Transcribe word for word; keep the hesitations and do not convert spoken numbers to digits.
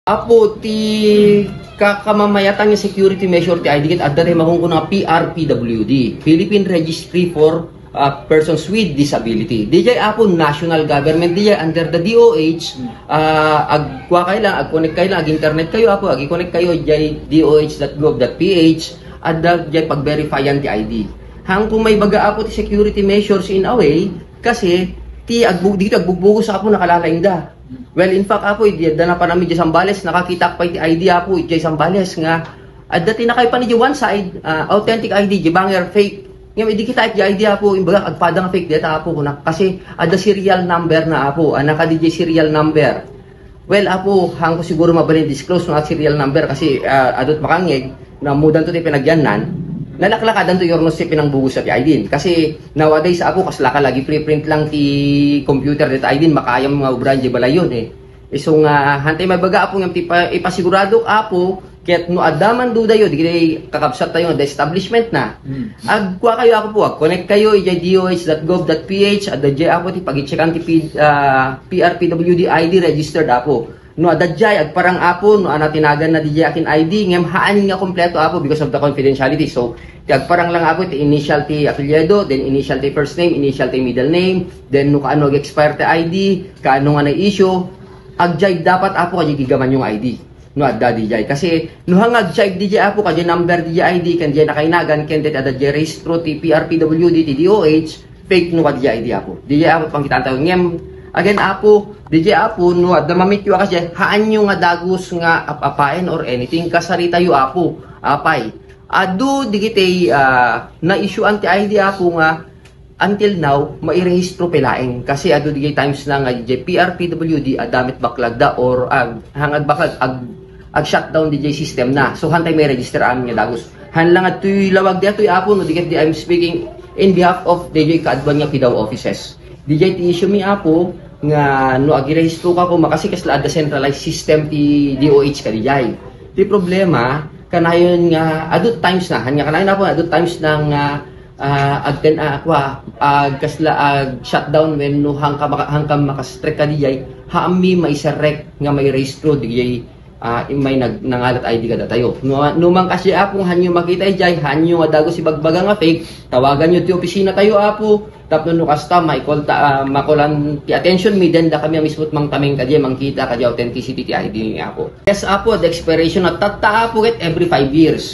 Apo, ti ka-, kamamayatan nga security measure ti I D ket adda ti makunkuna nga P R P W D, Philippine Registry for, ah, Persons with Disability. Dijay, apo, national government dijay, under the D O H, ah, agkua kayo lang, ag-connect kayo lang, ag-internet kayo, apo, ag-connect kayo, dijay D O H dot gov dot P H, adda dijay pag-verifyan ti I D. Hangko maibaga, apo, ti security measures in a way, kasi ti agbug-, dito agbugbugos, apo, nakalalaing da. Well, in fact, apo, idi adda napan-ami dijay Zambales, nakakitak pay ti I D, apo, dijay Zambales nga adda ti nakaipan iti one side, ah, authentic I D, dijay banger, fake. Ngem idi kitak dijay I D, apo, imbaga agpada nga fake dayta, apo, kunak. Kasi adda serial number na, apo, ah, naka dijay serial number. Well, apo, hangko siguro mabalin disclose no a serial number kasi, ah, adut makangngeg, na ammodanto ti panagyanna. Nalaklakadanto yorno ti pinangbugos a I D. Kasi nowadays, apo, kasla ka lagi preprint lang ti computer dayta I D, makaayam nga obra dijay balayyo, eh. Isu nga, hantay maibaga, apo, nga ti pa-, ipasiguradok, apo, ket no adda man dudayo, dijay kakabsattayo nga adda establishment na. Hmm. Agkua kayo, apo, ag-connect kayo, dijay D O H dot gov dot P H, adda dijay, apo, ti pagitsekan ti P-, ah, P R P W D I D registered, apo. No adda dijay, agparang, apo, no a natinagan na dijay akin I D, ngem haan nga kompleto, apo, because of the confidentiality. So, ti agparang lang, apo, ti initial ti apelyido, then initial ti first name, initial ti middle name, then no kaano ag-expire ti I D, kaano nga na-issue, dijay dapat, apo, kadi gigaman yung I D. No adda dijay. Kasi, no hang ag-check dijay, apo, kadi number dijay I D, ken dijay nakainagan, ken deti adda dijay rehistro ti P R P W D, ti D O H, fake no kadi dijay I D, apo. Dijay, apo, pangkitaan tayo. Ngem, again, apo, dijay, apo, no adda mamityo a kasi, haanyo nga dagus nga ap-apaen or anything, kasaritayo, apo, apay. Adu, digiti, ah, na-issuean ti I D, apo, nga, until now, mairehistro pay laeng. Kasi adu dijay times na nga dijay P R P W D, adda met baklagda or ag-, hang agbaklag, ag-, ag-shutdown dijay system na. So, hantay mairegister amin nga dagus. Han lang adtoy lawag daytoy, apo, no, di ket di I'm speaking in behalf of dijay kaaduan nga PDAW offices. Dijay ti issue mi, apo, nga no agirehistro ka koma kasi kasla adda centralized system ti D O H kadijay. Ti problema, kanayon nga, adu times na, han nga kanayon, apo, adu times na nga, ah, agten-, ah, kua, agkasla, ag-shutdown wenno hangka maka-, hangka makastrek kadijay, haanmi maiserrek nga mairehistro dijay, ah, immay nag-, nangalat I D kadatayo. No, no man kasi, apo, hanyo makita dijay, hanyo nga dagus ibagbaga nga fake, tawaganyo ti opisina tayo, apo, tapno no kasta, maikol ta, ah, makulan ti attention mi, then dakami a mismo mangtameng kadijay, mangkita kadijay authenticity ti I D, apo. Yes, apo, the expiration na tatta, apo, ket every five years.